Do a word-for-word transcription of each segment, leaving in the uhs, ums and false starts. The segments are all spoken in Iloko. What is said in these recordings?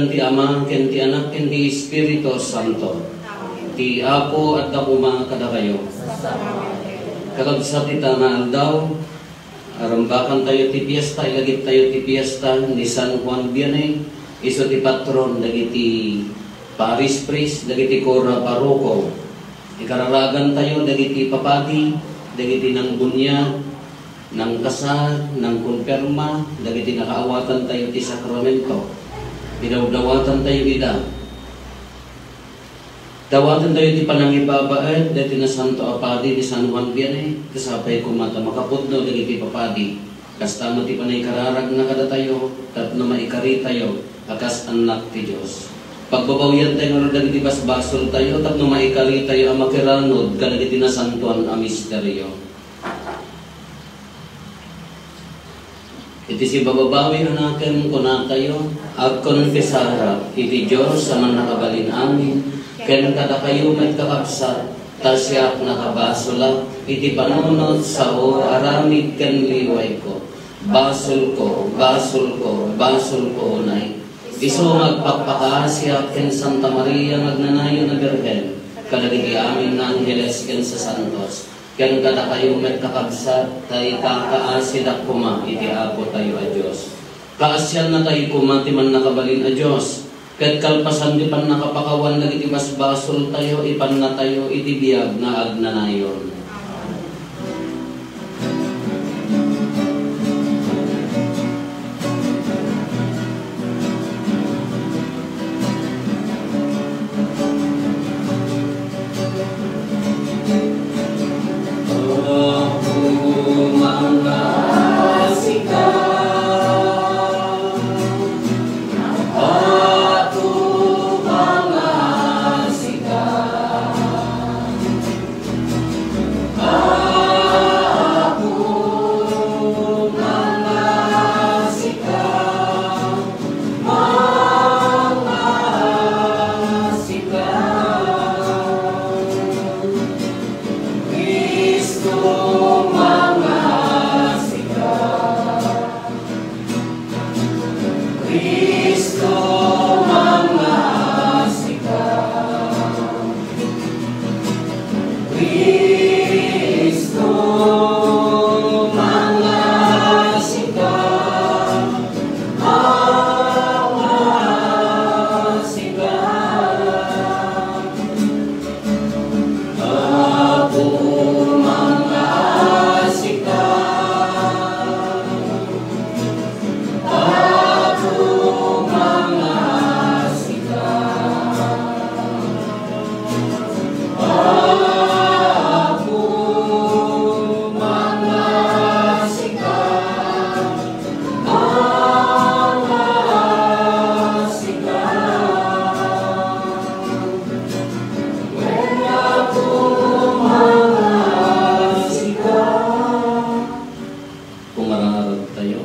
Ti Ama, ken ti Anak, ken ti Espiritu Santo. Ti Apo adda koma kadakayo. Kakabsat, ita nga aldaw, arambakantayo ti piesta, ilagiptayo ti piesta ni San Juan Vianney, isu ti patron dagiti parish priest, dagiti kura paroko. Ikararagantayo dagiti papadi, dagiti nangbunyag, nangkasar, nangkonfirma, dagiti nakaawatantayo ti sakramento. Idawdawatantayo ida. Dawatantayo ti panangibabaet dagiti nasanto a padi ni San Juan Vianney, kasapulan koma ta makapudno dagiti papadi. Kasta met ti panangikararagna kadatayo, tapno maikaritayo a kas annak ti Dios. Pagbabawiantayo ngarud dagiti basbasoltayo, tapno maikaritayo a makiranud kadagiti nasantoan a misterio. Iti sibababawi a nakem, kunatayo, agkonfesarak iti Dios a Mannakabalin-amin, ken kadakayo met, kakabsat, ta siak nakabasolak iti panunot, sao, aramid, ken liwayko. Basolko, basolko, basolko unay. Isu nga agpakpakaasiak ken Santa Maria nga agnanayon a Birhen, kadagiti amin nga angheles ken sasantos, ken kadakayo met, kakabsat, ta ikakaasidak koma iti Apotayo a Dios. Kaasiannatayo koma ti Mannakabalin a Dios, ket kalpasan ti pannakapakawan dagiti basbasoltayo, ipannatayo iti biag nga agnanayon. Kumararagtayo.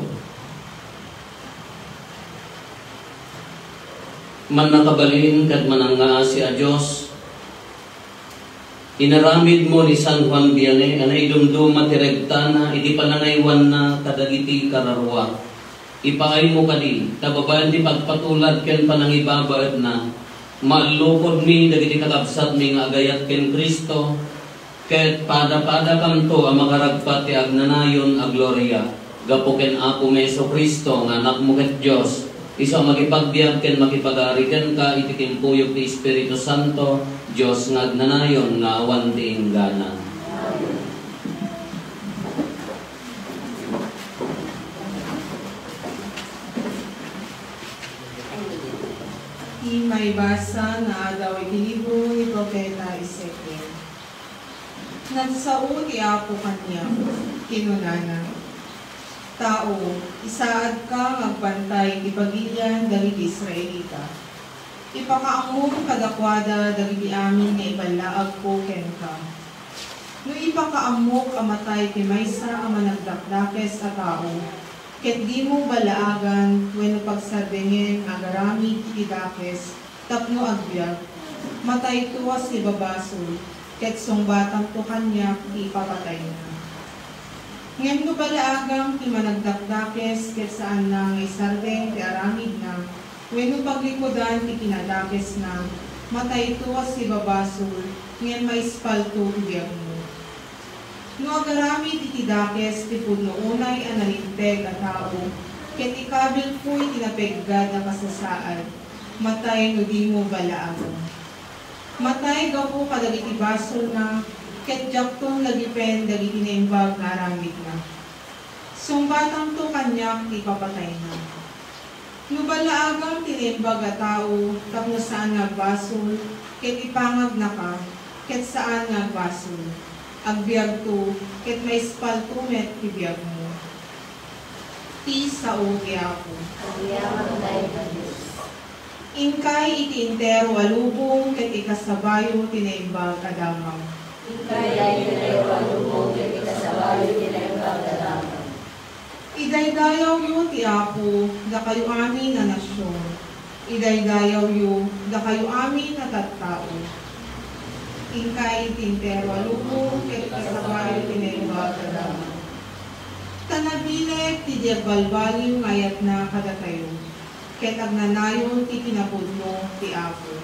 Mannakabalin ket manangngaasi a Dios, inaramidmo ni San Juan Vianney a naidumduma ti regtana iti panangaywanna kadagiti kararua. Ipaaymo kadi, ta babaen ti pagpatulad ken panangibabaetna, maallukodmi dagiti kakabsatmi nga agayat ken Cristo, ket padapadakanto a makaragpat ti agnanayon a gloria gapu ken Apomi Jesu-Cristo nga Anakmo ket Dios, isu a makipagbiag ken makipagari kenka iti timpuyog ti Espiritu Santo, Dios nga agnanayon nga awan ti inggana. Ti maibasa nga adaw iti libro ni Profeta Ezekiel. Nagsao ti Apo kaniak, kinunana, "Tao, isaadka nga agbantay iti pagilian dagiti Israelita. Ipakaammom kadakuada dagiti amin nga iballaagko kenka. No ipakaammok a matay ti maysa a managdakdakes a tao, ket dimo balaagan wenno pagsardengen nga agaramid iti dakes tapno agbiag, matayto a sibabasol, ket sungbatanto kaniak ti ipapatayna. Ngem no balaagam ti managdakdakes ket saanna nga isardeng ti aramidna, wenno paglikudan ti kinadakesna, matayto a sibabasol ngem maispalto ti biagmo. No agaramid iti dakes ti pudno unay a nalinteg a tao ket ikabilko iti napeggad a kasasaad, matay no dimo ballaagan. Matay gapu kadagiti basolna, ket diakton lagipen dagiti naimbag nga aramidna. Sungbatanto kaniak ti ipapatayna. No ballaagam ti naimbag a tao tapno saan nga agbasol, ket ipangagnaka, ket saan nga agbasol, agbiagto, ket maispalto met ti biagmo. Ti sao ti Apo. Agyamanak dayta, Dios. Inkay iti entero a lubong ket ikasabayo ti naimbag a damag. Inkay iti entero a lubong ket ikasabayo ti naimbag a damag. Idaydayawyo ti Apo, dakayo amin a nasion. Idaydayawyo, dakayo amin a tattao. Inkay iti entero a lubong ket ikasabayo ti naimbag a damag. Ta nabileg ti di agbalbaliw nga ayatna kadatayo. Ket agnanayon ti kinapudno ti Apo.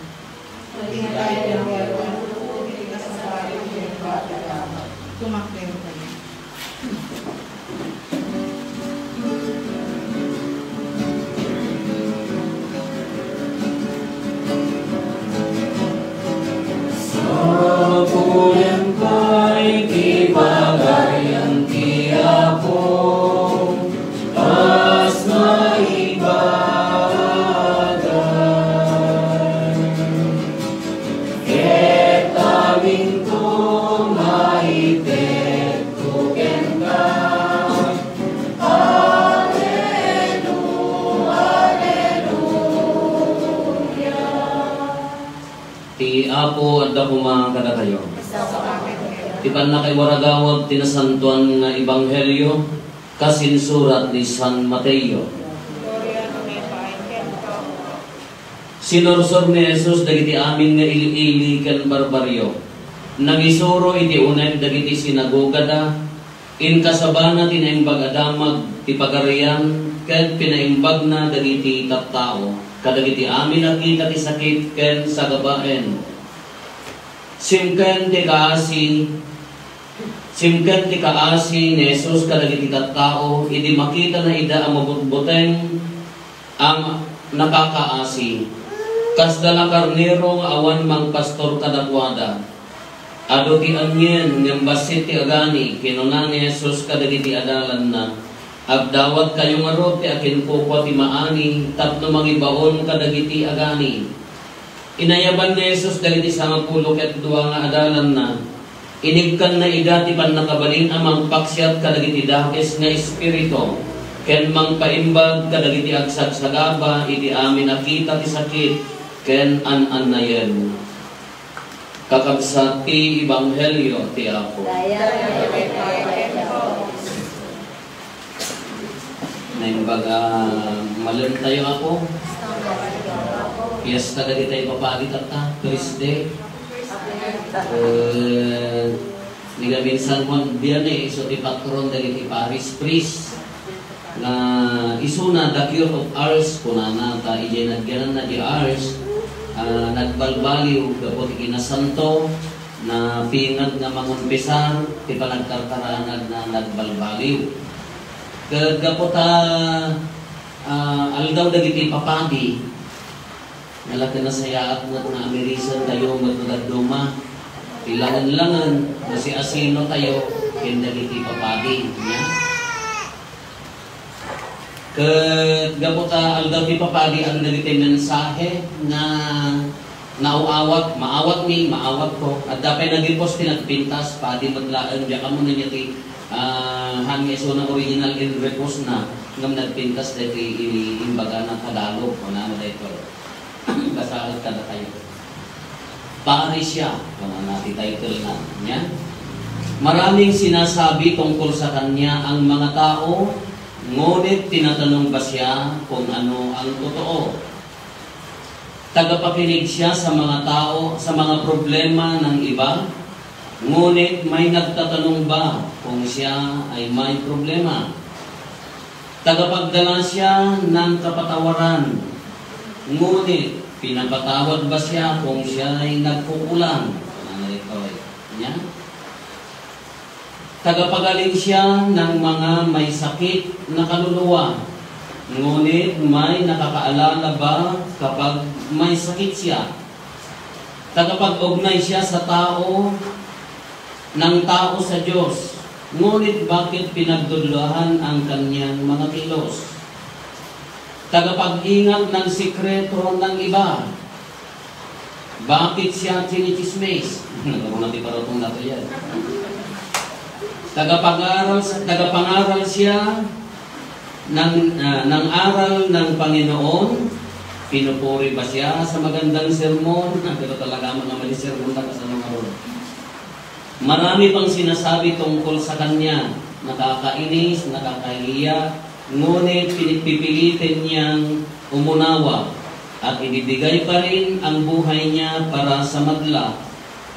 Tumakdertayo. Sapulem pay ti pagayan ti Apo. Kas naibagan, ket aminto maitedko kenka. Aleluya, aleluya. Ti Apo adda koma kadatayo. Ti pannakaiwaragawag ti nasantoan nga ebanghelio, kas insurat ni San Mateo. Sinursor ni Jesus dagiti amin nga ili-ili ken barbarrio. Nangisuro iti uneg dagiti sinagogada, inkasabana ti Naimbag a Damag ti Pagarian ket pinaimbagna dagiti tattao kadagiti amin a kita ti sakit ken sagabaen. Simken ti kaasi, simken ti kaasi ni Jesus kadagiti tattao idi makitana ida a mabutbuteng a nakakaasi. Kasla karnero nga awan mangpastor kadakuada. Adu ti anien ngem bassit ti agani, kinuna ni Jesus kadagiti adalanna. Agdawatkayo ngarud ti akinkukua ti maani tapno mangibaon kadagiti agani. Inayaban ni Jesus dagiti sangapulo ket dua nga adalanna. Inigkanna ida ti pannakabalin a mangpaksiat kadagiti dakes nga espiritu ken mangpaimbag kadagiti agsagsagaba iti amin a kita ti sakit ken an-annayen. Kakabsat ti ebanghelio ti Apo. Naimbag a malem tayo, Apo. Fiesta dagiti papadi tatta, Thursday. Eh, ni Gamin San Juan Vianney, isu ti patron dagiti parish priest. Nga isuna, the cure of Ars, kunana, ta idiay nagyananna di Ars, ah, nagbalbaliw gapu ti kinasanto, napingag nga mangonpesar ti panagkarkaranag na nagbalbaliw. Ket gapu ta, ah, aldaw dagiti papadi, nga la ket nasayaat met nga amirisan tayo met no dadduma ti langen-langen, no siasino tayo ken dagiti papadi, nia? Ket gapu ta aldaw ti papadi, adu dagiti mensahe nga nauawat, maawatmi, maawatko. Adda pay nagipos ti nagpintas, padi met laeng, diak ammo no ania ti, ah, han nga isuna original in repos na, ngem nagpintas dagiti i-, imbagana Tagalog, kunana daytoy. Basaen kadatayo. Pare siya, kunana ti title na niya. Maraming sinasabi tungkol sa kanya ang mga tao, ngunit tinatanong ba siya kung ano ang totoo? Tagapakinig siya sa mga tao, sa mga problema ng iba, ngunit may nagtatanong ba kung siya ay may problema? Tagapagdala siya ng kapatawaran. Ngunit pinapatawad ba siya kung siya'y nagkukulang? Ano ito? Yan. Tagapagaling siya ng mga may sakit na kaluluwa. Ngunit may nakakaalala ba kapag may sakit siya? Tagapag-ugnay siya sa tao, ng tao sa Diyos. Ngunit bakit pinagdududahan ang kanyang mga kilos? Tagapag-ingat ng sikreto ng iba. Bakit siya chinichismis? Nagkaroon natin para itong nato yan. Tagapangaral, tagapangaral siya ng, ah, ng aral ng Panginoon. Pinupuri ba siya sa magandang sermon? Ah, pero talaga, mga mali sermon na kasama nga ron. Marami pang sinasabi tungkol sa kanya. Nakakainis, nakakahiya, ngunit pinipilitin niyang umunawa at ibibigay pa rin ang buhay niya para sa madla.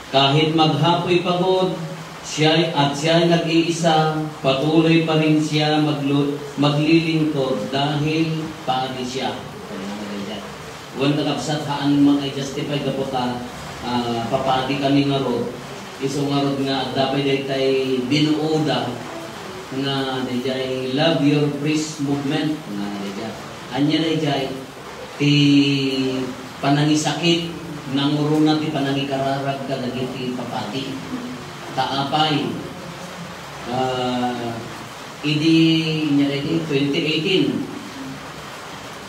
Kahit maghapoy pagod, siya at siya ay nag-iisa, patuloy pa rin siya maglu-, maglilingkod dahil pari siya. Wen, kakabsat, haan man nga i-justify gapu ta, ah, papadi kami ngarud. Isu ngarud nga adda pay daytay binuoda nga dayjay Love Your Priest Movement nga dayjay. Ania dayjay? Ti panangisakit, nanguruna ti panangikararag kadagiti papadi. Ta apay, ah, idi, inya daydi, twenty eighteen,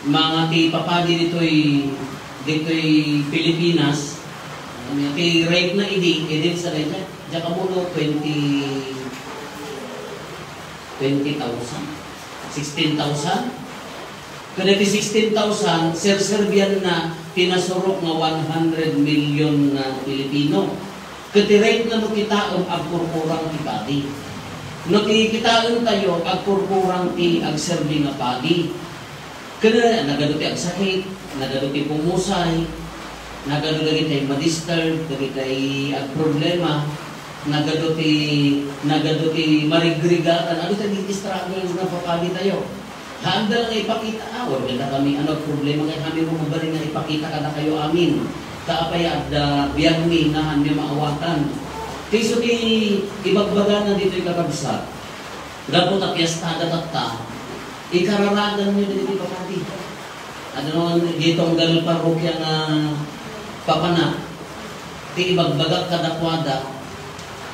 mga ti papadi ditoy, ditoy Pilipinas, ti rate na idi, idi sa dayta, diak ammo no twenty, twenty thousand, sixteen thousand. Kadagiti sixteen thousand, serserbianna ti nasurok nga one hundred million nga Pilipino. Ket ti rate na no kitaem, agkurkurang ti padi. No ti kitaentayo, agkurkurang ti agserbi nga padi. Ket nagadu ti agsakit, nagadu ti pumusay, nagadu dagiti ma-disturb, dagiti agproblema, nagadu ti, nagadu ti marigrigatan, adu ti struggle nga papadi tayo. Haanda nga ipakita, ah, wala na kami, ano, problema kay kami mo mabalin nga ipakita kadakayo amin. Ta apay adda biagmi nga haanmi maawatan. Ti isu ti ibagbagana ditoy kakabsat. Gapu ta piestada tatta, ikararaganyo dagiti papadi. Ano, dito ang galil parokya nga papanak. Ti ibagbagak kadakuada,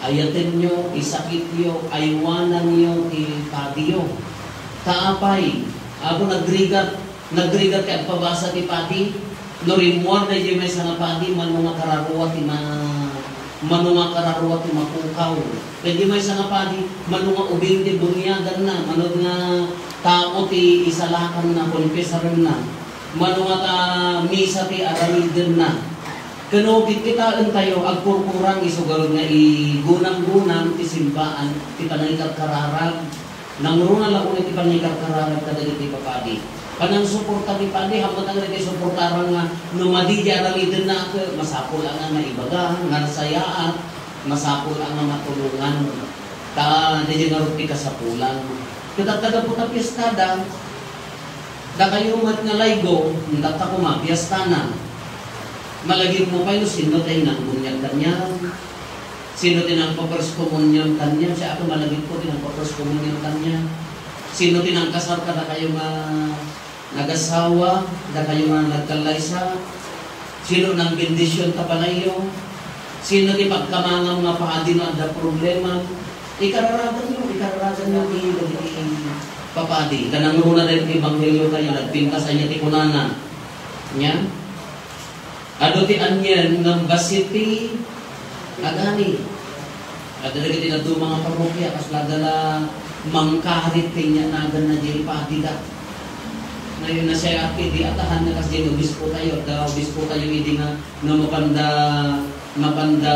ayatenyo, isakityo, aywananyo ti padiyo. Ta apay, apo nagrigat, nagrigat ti agpabasa ti padi, no rimmuar daydiay maysa nga padi, mano nga kararua ti ma-, mano nga kararua ti mapukaw. Daydiay maysa nga padi, mano nga ubing ti bunyaganna, mano nga tao ti isalakanna, konfesarenna. Mano nga ta misa ti aramidenna. Ken no kitkitaentayo, agkurkurang isu garud nga igunamgunam ti simbaan, ti panangikarkararag. Nangruna la unay ti panangikarkararag kadagiti papadi. Panangsuporta ti padi, haanna dagiti suportaran nga no madi ti aramidenna, ket masapul a nga maibaga, nga nasayaat, masapul a nga matulongan. Ta, daydiay ngarud ti kasapulan. Ket adda gapu ta piestada, dakayo met nga laygo, intatta koma, piestana. Malagipmo pay no sino ti inang bunyag kaniak? Sino ti nangpa-first communion kaniak? Siak, malagipko ti nangpa-first communion kaniak. Sino ti nangkasar kadakayo nga nagasawa, dakayo nga nagkallaysa? Sino nang bendision ta panayyo? Sino ti pagkamangam nga padi no adda problema? Ikararaganyo, ikararaganyo ti dagiti papadi. Kanangruna dagiti ebanghelio tayo, nagpintas aya ti kunana. Nya? Adu ti anien ngem bassit ti agani. Adda dagiti dadduma nga parokya, kasla adda la mangkarit ti inyanaganna diay padida. Ngayon, nasayaat idi atahan nga kasdiay obispo tayo, adda obispo tayo idi nga, no, mapanda, mapanda,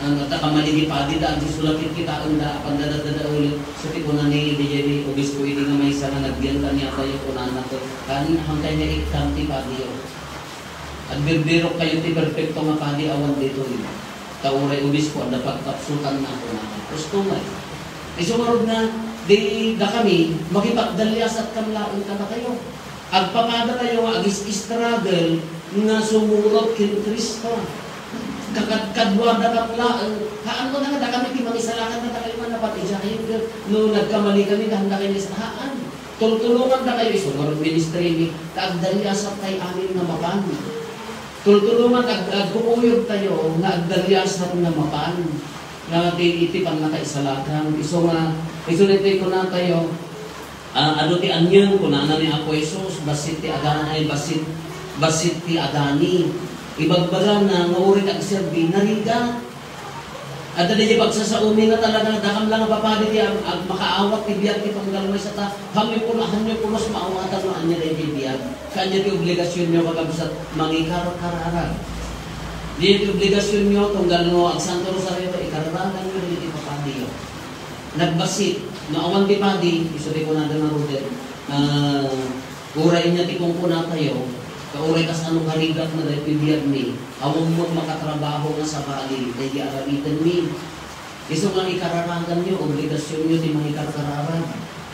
ano, ta kamali ti padida, adi sulatit kitaenda, apanda daddadael, so ti kunana ni, diay ni obispo idi nga maysa nga nagyan kaniatayo, kunana to, kan, hangkay nga ikkam ti padiyo. Agbirbirok kayo ti perpekto nga padi awan ditoy. Ta uray obispo, adda pagkapsutanna, kunana. Gusto nga. Isu ngarud nga, di dakami, makipagdaliasatkan laeng kadakayo. Agpapadatayo nga agis-struggle nga sumurot ken Cristo. Kakadkaduada ket laeng, haan mo na nga dakami ti mangisalakan, dakami man napat idiay, no nagkamali kami, haan dakami haan. Tultulongan dakayo isu nga ministry mi, ta agdaliasat tay amin nga mapan. Tultulongan, ag-, agkukuyog tayo nga agdaliasat nga mapan. Nga ti, iti pannakaisalakan. Isu nga, isu ditoy kunatayo, ah, adu ti anien, kunana ni Apo Jesus, bassit ti adani, ay, bassit, bassit ti adani. Ibagbagana nga uray ti agserbi, narigat. Adda diay pagsasaomi nga talaga, dakam la nga papadi ti ag-, ag-, makaawat ti biag ti panggalmaysa ta, hanyo pulo, hanyo pulos maawatan no ania daydiay biag. Kanya ti obligasionyo, kakabsat, mangikarkararag. Diay ti obligasionyo, tunggal no agsanto rosario, ikararaganyo daydiay papadiyo. Nagbassit, no awan ti padi, isu ti kunada ngaruden, ah, uray ania ti kunkunatayo, ta uray kasano karigat na daytoy biagmi, awan met makatrabaho nga sabali, daydi aramidenmi. Isu nga ikararaganyo, obligasionyo ti mangikarkararag.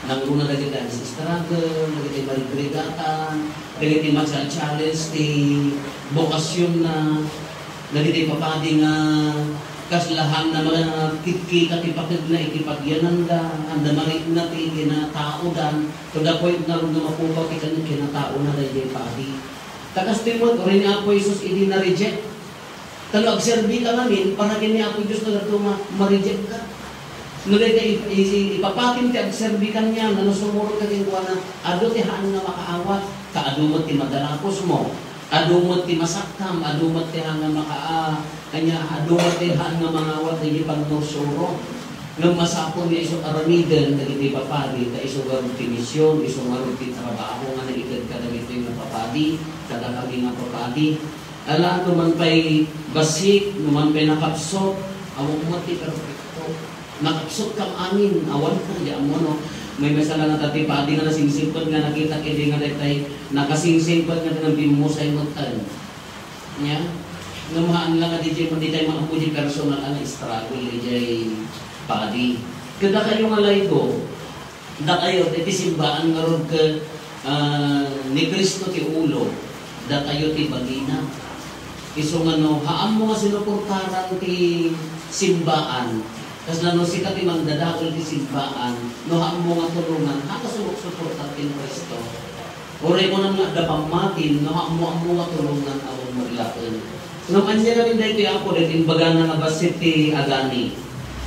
Nangruna dagiti nag-struggle, dagiti marigregatan, dagiti machal-challenge ti bokasionna, dagiti papadi nga kasla haanna makitkitkita ti pategna iti pagyananda, haanda marikna ti kinataodan, to the point ngarud nga mapukaw ti kin-, kinataona daydiay padi. Ta kastoy met, uray ni Apo Jesus idi na-reject. Ta no agserbi ka ngamin, para ken ni Apo Dios nga dadduma, ma-reject ka. No dayta i-, i-, ipapatim ti agserbi kaniana, no sumurot ka kenkuana, adu ti haan nga makaawat, ta adu met ti madalapos mo, adu met ti masaktam, adu met ti haan nga maka-, a, kanya, adu met ti haan nga mangawat dagiti pannursuro. Ngem masapul nga isu aramiden dagiti papadi, ta isu ngarud ti mision, isu ngarud ti trabaho nga naited kadagitoy nga papadi, kadakami nga papadi. Ala, no man pay bassit, no man pay nakapsut, awan met ti perfecto. Nakapsut kam amin, awan, di ammo, no? Maymaysa la nga ti padi nga nasingsingpet nga nakita idi nga daytay, nakasingsingpet nga nagbimmosay metten. Nia? Ngem haan la nga diay, di tayo maammo di personal a nga struggle, diay padi. Kadakayo nga laygo, dakayo, iti simbaan ngarud ket, ah, ni Cristo ti ulo, dakayo ti bagina. Isu nga no, haanmo nga sinuportaran ti simbaan, kasla no sika ti mandadakel ti simbaan, no haanmo nga tulongan, haanka sumuksuportar ken Cristo. Uray kunam nga adda pammatim, no haanmo-ammo nga tulongan, awan met laeng. Ngem ania ngamin daytoy, Apo, daytoy imbagana nga bassit ti adani?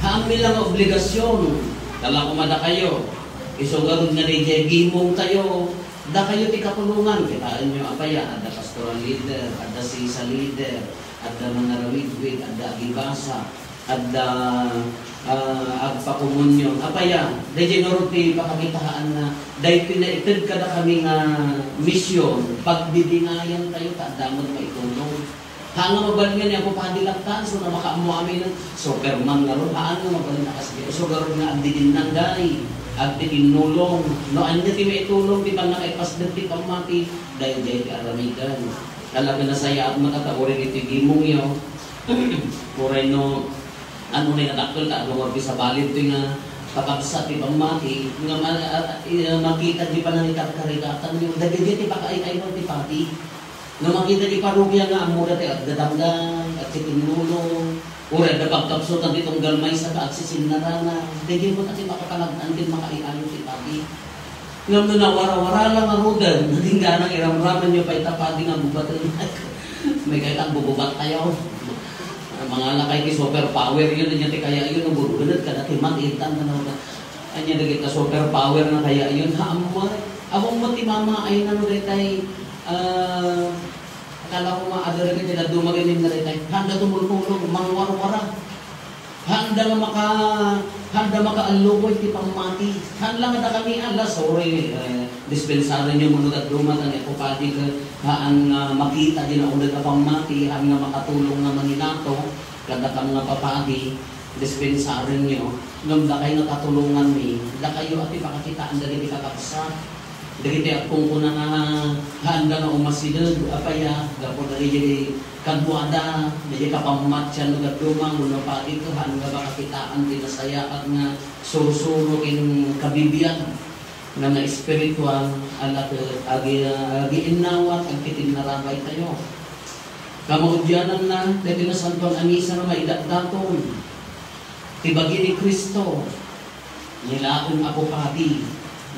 Haanmi la nga obligasion, ta la koma dakayo. Isu ngarud nga daydiay gimongtayo, dakayo ti katulongan. Kitaenyo, apay a, adda pastoral leader, adda sisa leader, adda mangarawidwid, adda agibasa, adda, ah, agpakomunion. Apay a, daydiay ngarud ti pakakitaanna, daytoy naited kadakami nga mision, pagbibingayantayo, ta adda met maitulong. Haan nga mabalin nga ni Apo Padi laktan, so na makaammo amin, Superman ngarud, haan nga mabalin a kasdi. So ngarud nga agdidinnang gani, agtikinnulong. No ania ti maitulong, ti pannakaipasdek ti pammati, daydiay ti aramiden. Talaga nasayaat met a ta uray iti gimongyo. Uray no, ano nga dakkel ta, ano nga bisabalin ti nga kakabsat ti pammati, nga ma-, a-, a-, i-, makita di panangikarkarigatanyo. Dagiti ti pakaay-aywan ti padi. No makita di parokia nga ammoda ti agdadanggan, agtikinnulong, uray adda pagkabsutan ti tunggal maysa ta agsisinnarana, dagiti met a ti makapanag-an ti makaay-ayo ti padi. Ngem no nawara-wara la ngaruden, no dingganan iramramanyo pay ta padi nga gubaten. May kayat a gugubat tayo. Mangalakay ti superpower yun, ania ti kayayo, no gugubat kada ti makitan, ano, ania dagita superpower nga kayayo, ha, ammo, awan mo ti mamaay na no daytay, ah, kala ko nga adda dagiti dadduma ganin nga daytay, handa tumultulong, mangwarwara. Handa nga maka-, handa makaallukoy ti pammati. Haan la nga dakami, ala, sorry, eh, dispensarenyo, mano dadduma, ta ni Apo Padi ket haan nga makita di nauneg a pammati, haan nga makatulong nga manginato, kadakam nga papadi, dispensarenyo, ngem dakay nga katulonganmi, dakayo a ti pakakitaan dagiti kakabsat. Dagiti agkunkuna nga, haanda nga umasideg, apay a, gapu dagiti kaduada, dagiti kapammatian no dadduma, wenno padi ket haan nga makakitaan ti nasayaat nga sursuro ken kabibiag. nga naespiritual a laket, agi-, agiinnawat, agkitinnarabay tayo. Kamaudiananna, daytoy Nasantoan a Misa nga maidatdaton ti bagi ni Cristo, nilaen a pupadi.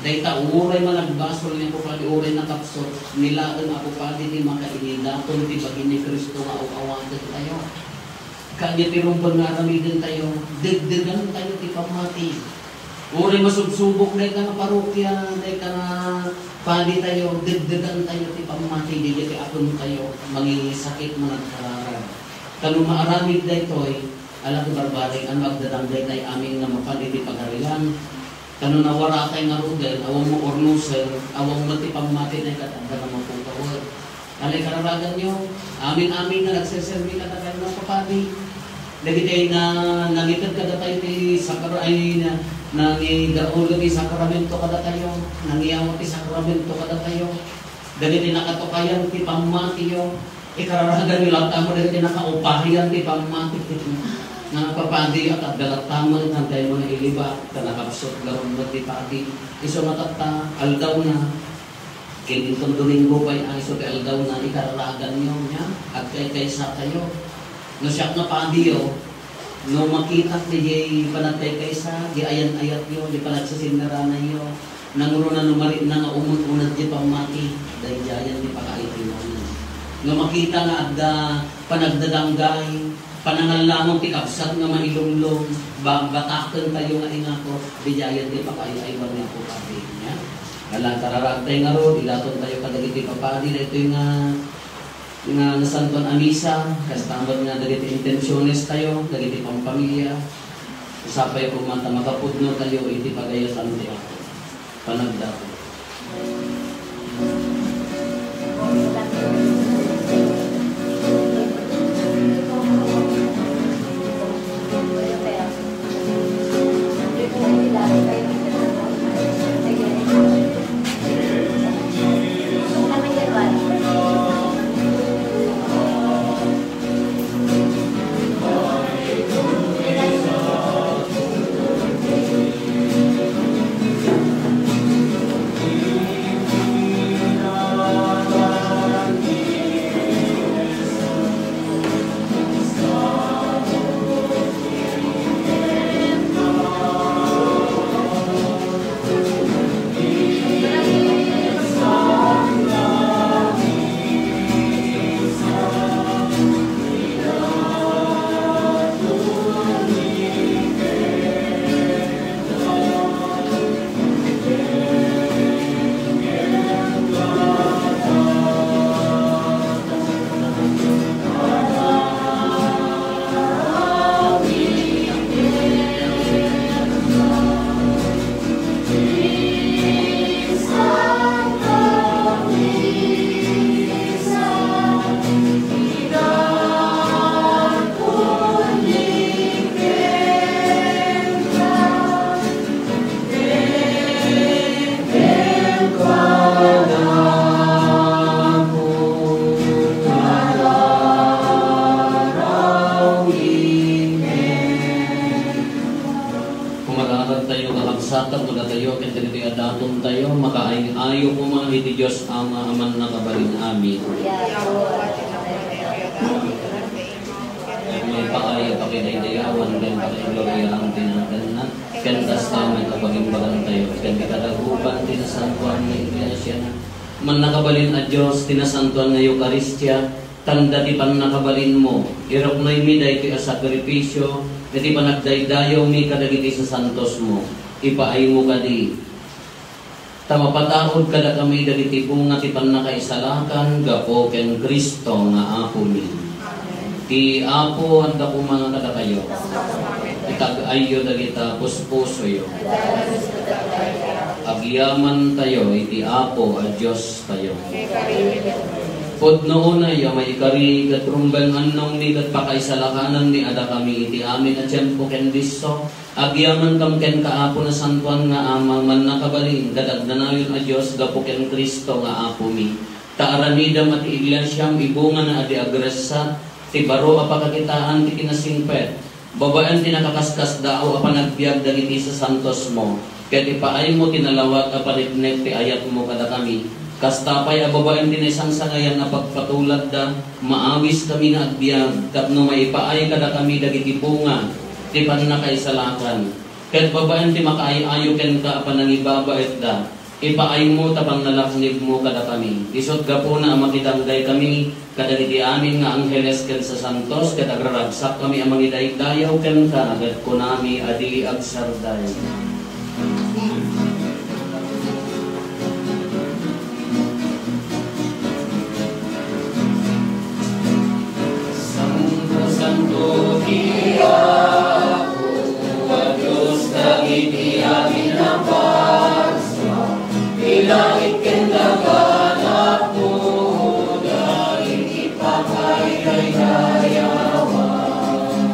Dayta uray managbasol ni Apo Padi, uray nakapsut, nilaen a pupadi ti makainidaton ti bagi ni Cristo nga aw-awaten tayo. Kanya ti rumbeng nga aramiden tayo, degdegan tayo ti pammati. Uray masubsubok dayta nga parokia, dayta nga padi tayo, degdegan tayo ti pammati, daydiay ti aton tayo, mangisakit, managkararag. Ta no maaramid daytoy, ala ti barbareng, ano agdadang daytay amin nga mapan iti Pagarian. Ta no nawaratay ngaruden, awan mo urnusen, awan mo ti pammati dayta, adda nga mapukawen. Anay kararaganyo, amin-amin nga nagseserbi kadatayo nga papadi. Dagiti na, nangited kadatayo ti sakra-, ay, na, nangidaolo ti sakramento kadatayo, nangiyawa ti sakramento kadatayo. Dagiti nakatukayan ti pammatiyo, ikararaganyo latta mo dagiti nakaupayan ti pammati. Nga papadi, at adda latta mo, hantay mo na iliba, ta nakapsut garud met ti padi. Isu nga tatta, aldawna, Ken inton Domingo pay a isu ti aldawna, ikararaganyo, nia, agkaykaysatayo. No siak nga padiyo, no makitak diay panagkaykaysa, di ayan-ayatyo, di panagsisinnaranayyo, nangruna no maritna nga umun-uneg di pammati, daydiayen ti pakaayatyo. No makita nga adda panagdadanggay, panangallangon ti kabsat nga mailumlom, ba-, batakentayo nga ingato, daydiayen ti pakaay-aywan ni Apo Padi, nia. Ala, kararagtay ngarud, idaton tayo kadagiti papadi, daytoy nga, nga Nasantoan a Misa, kasta met nga dagiti intensiones tayo, dagiti pampamilya, sapay koma ta makapudno tayo iti pagayatan ti Apo. Panagdaton. Kumararag tayo, kakabsat, kadatayo, ken dagiti adaton tayo, makaay-ayo koma iti Dios Ama a mannakabalin amin. Maipaay a pakidaydayawan ken pakigloriaan ti naganna, ken kasta met a pagimbagan tayo, ken kadaggupan ti nasantoan nga iglesiana. Mannakabalin a Dios, ti nasantoan nga Eukaristia, tanda ti pannakabalinmo, iruknoymi daytoy a sakrifisio, iti panagdaydayawmi kadagiti sasantosmo. Ipaaymo kadi, ta mapataud kadakami dagiti bunga ti pannakaisalakan gapu ken Cristo nga Apomi. Ti Apo adda koma kadakayo. Itag-ayyo dagita puspusoyo. Agyamantayo iti Apo a Diostayo. Pudno unay a maikari ket rumbeng annongmi ket pakaisalakanan ni a dakami iti amin a tiempo ken disso. Agyamantam kenka, Apo, nasantoan nga Ama, mannakabalin ket agnanayon a Dios gapu ken Cristo nga Apomi. Ta aramidem a ti iglesiam ibungana a di agressat ti baro a pakakitaan ti kinasingpet, babaen ti nakaskasdaaw a panagbiag dagiti sasantosmo, ket ipaaymo ti nalawag a paneknek ti ayatmo kadakami. Kasta pay a babaen ti naisangsangayan a pagpatulagda, maawiskami nga agbiag tapno maipaay kadakami dagiti bunga ti pannakaisalakan. Ket babaen ti makaay-ayo kenka a panangibabaetda, ipaaymo ta pannalaknibmo kadakami. Isut' gapuna a makidanggay kami kadagiti amin nga angheles ken sasantos, ket agraragsak kami a mangidaydayaw kenka, ket kunami a di agsarday. Santo, santo ti Apo a Dios dagiti amin a bansa, ti langit ken daga napnoda iti pakaidaydayawan.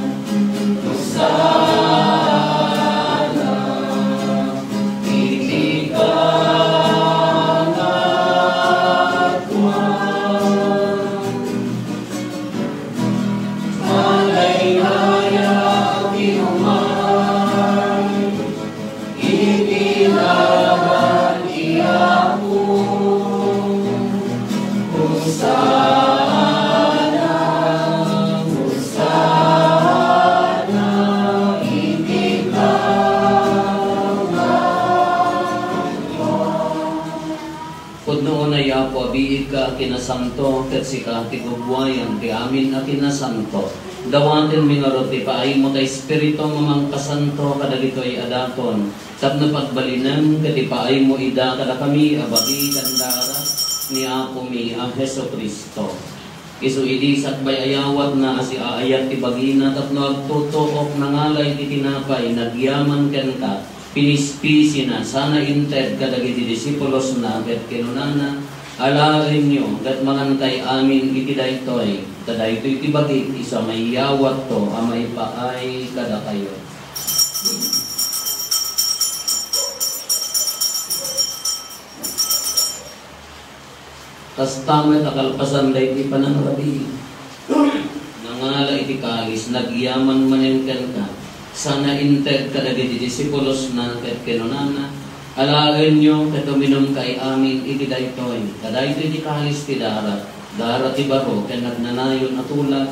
Hosanna iti kangatoan. Madaydayaw ti umay iti ngaran ti Apo. Hosanna, Hosanna iti kangatoan. Pudno unay, Apo, a biigka a kinasanto, ket sika ti gugwayan ti amin a kinasanto. Dawatenmi ngarud ti paaymo ta Espiritu a mangkasanto kadagitoy a daton, tapno pagbalinem ket ipaaymo ida kadakami a bagi ken darat ni Apomi a Jesu-Cristo. Isu idi sakbay a yawatna a siaayat ti bagina tapno agtutuok, nangala iti tinapay, nagyaman kenka, pinispisina, sana inted kadagiti disipulosna, ket kinunana, "Alaenyo, ket mangankay amin iti daytoy, ta daytoy ti bagik, isu a maiyawatto a maipaay kadakayo." Kasta met a kalpasan daydi panangrabii, nangala iti kalis, nagyaman manen kenka, sana inted kadagiti disipulosna, ket kinunana, "Alaenyo ket uminumkay amin iti daytoy, ta daytoy ti kalis ti darat, darat ti baro ken nagnanayon a tulag,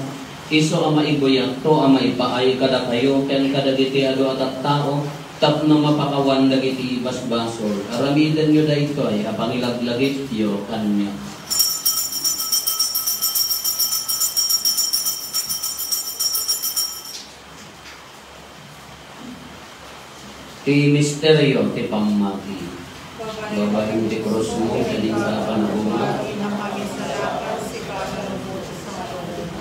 isu a maibuyatto a maipaay kadakayo ken kadagiti adu a tattao, tapno mapakawan dagiti basbasol. Aramidenyo daytoy a pangilaglagipyo kaniak." Ti misterio ti pammati. Babaen ti krusmo, ket inka a panabunga.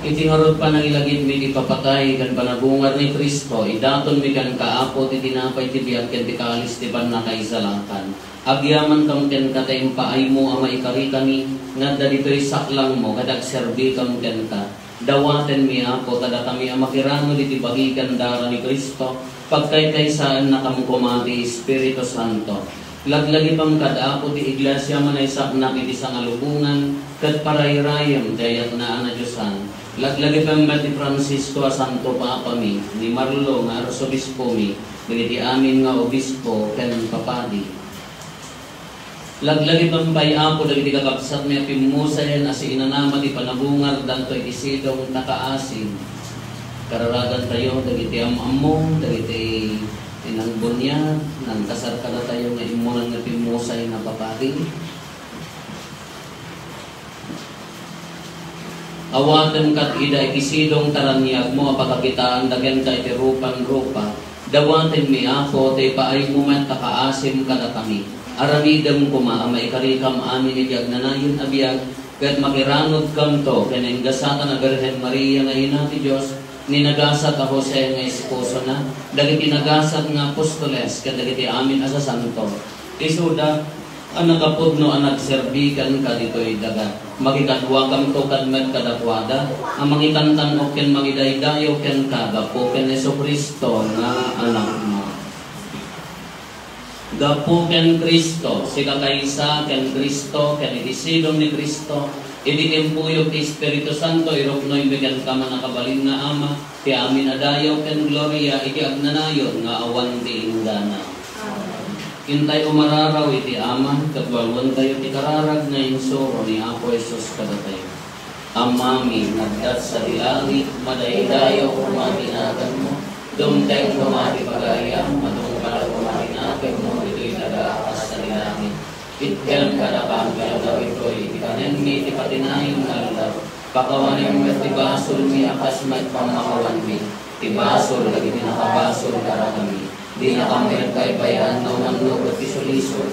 Iti ngarud panangilagipmi ti papatay ken panabungar ni Cristo, idatonmi kenka, Apo, ti tinapay ti biag ken ti kalis ti pannakaisalakan. Agyamankam kenka ta impaaymo a maikarikami nga adda ditoy saklangmo ket agserbikam kenka. Dawatenmi, Apo, ta dakami a makiranud iti bagi ken dara ni Cristo, pagkaykaysaennakam koma ti Espiritu Santo. Laglagipem kad, Apo, ti iglesia a manaysaknak iti sangalubongan ket parayrayem ti ayatna a nadiosan. Laglagipem met ni Francisco a Santo Papami, ni Marlo nga Arsobispomi, dagiti amin nga obispo ken papadi. Laglagipem pay, Apo, dagiti kakabsatmi a pimmusayen a siinanama ti panabungardanto iti sidong ta kaasim. Kararagantayo dagiti am-ammo, dagiti inangbuniag, nangkasar kadatayo nga immunan nga pimmusay nga papadi. Awaten kad ida iti sidong ta raniagmo a pakakitaanda kenka iti rupan rupa. Dawatenmi, Apo, ta ipaaymo met ta kaasim kadakami. Aramidem koma a maikarikam amin iti agnanayon a biag, ket makiranudkamto ken ni gasat a Birhen Maria nga Ina ti Dios, ni nagasat a Jose nga esposona, dagiti nagasat nga apostoles, ken dagiti amin a sasanto. Isuda a nakapudno a nagserbi kenka ditoy daga. Makikaduakamto kad met kadakuada a mangitantan-ok ken mangidaydayaw kenka gapu ken Jesu-Cristo nga Anakmo. Gapu ken Cristo, sikakaysa ken Cristo, ken iti sidong ni Cristo, iti timpuyog ti Espiritu Santo, iruknoymi kenka, mannakabalin nga Ama, ti amin a dayaw ken gloria iti agnanayon nga awan ti inggana. Amen. Intay umararaw iti Ama, ket walwentayo ti kararag nga insuro ni Apo Jesus kadatayo. Amami nga adda sadi langit, madaydayaw koma ti naganmo, dumteng koma ti pagayam, madungpal koma ti nakemmo ditoy daga a kas sadi langit. Itdem kadakami nga ditoy ti panenmi iti patinayon nga aldaw. Pakawanem met ti basolmi a kas met pammakawanmi ti basol dagiti nakabasol kadakami. Dinakam met paybay-an no umannurot ti sulisog.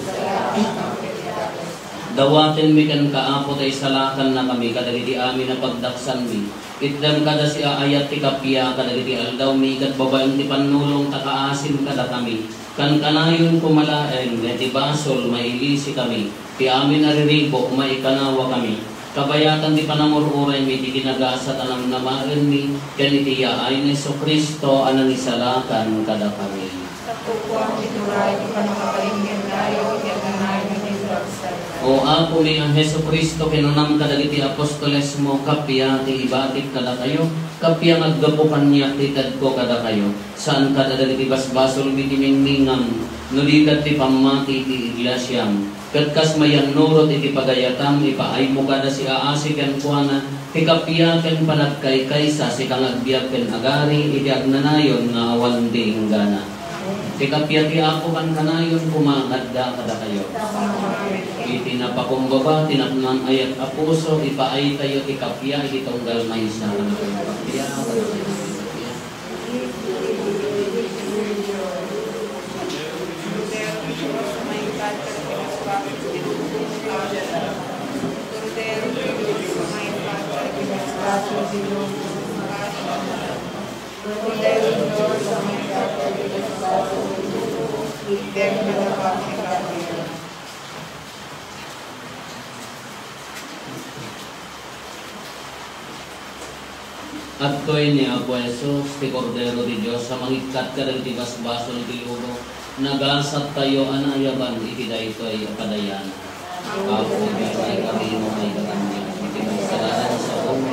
Dawatenmi kenka, Apo, ta isalakannakami kadagiti amin a pagdaksanmi. Itdem kada siaayat ti kappia kadagiti aldawmi ket babaen ti pannulong ta kaasim kadakami. Kankanayon koma laeng nga iti basol mailisikami, ti amin a riribuk maikanawakami. Kabayatan ti panangur-uraymi iti kinagasat a namnamaenmi ken iti yaay ni Jesu-Cristo a nangisalakan kadakami. Sapupuan ti turay ti pannakabalin ken dayaw ti agnanayon iti pagsalita. O Apomi a Jesu-Cristo, kinunam kadagiti apostolesmo, kappia ti ibatik kadakayo, kappia nga aggapu kaniak ti tedko kadakayo. Saan kada dagiti basbasolmi ti mingmingam, no di ket ti pammati ti iglesiam. Ket kas mayannurot iti pagayatam, ipaaymo kada siaasi kenkuana ti kappia ken panagkaykaysa, sika nga agbiag ken agari iti agnanayon nga awan ti inggana. Ti kappia ti Apo kankanayon koma nga adda kadakayo. Iti napakumbaba ti napnanaayat a puso, ipaaytayo ti kappia iti tunggal maysa. Kappia. Adtoy ni Apo Jesus, ti Kordero ti Dios a mangikkat kadagiti basbasol ti lubong. Nagasattayo a naayaban iti daytoy a padayanan. Apo, iti kami mo kay Gatanya, iti kasalanan sa Roma,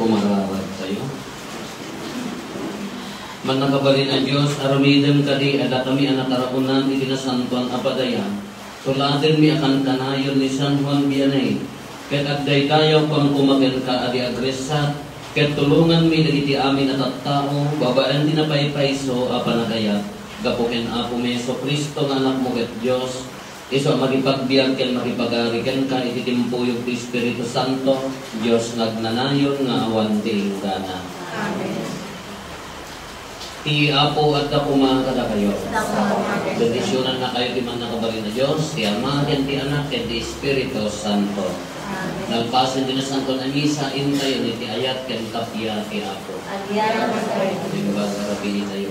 Mararag tayo. Mannakabalin a Dios, aramidem kadi a dakami a nakarakunan iti nasantoan a padayan. Tuladenmi a kankanayon ni San Juan Vianney, ket agdaydayaw koma kenka a di agresat, ket tulonganmi dagiti amin a tattao babaen ti napaypayso a panagayat gapu ken Apomi Jesu-Cristo nga Anakmo ket Dios, isu a makipagbiag ken makipagari kenka iti timpuyog ti Espiritu Santo, Dios nga agnanayon nga awan ti inggana. Amen. Ti Apo adda koma kadakayo. Bendisionannakayo ti Mannakabalin a Dios, ti Ama, ken ti Anak, ken ti Espiritu Santo. Amen. Nalpasen ti Nasantoan a Misa, intayon iti ayat ken kappia ti Apo. Agyamankami. Imbag a rabii tayo.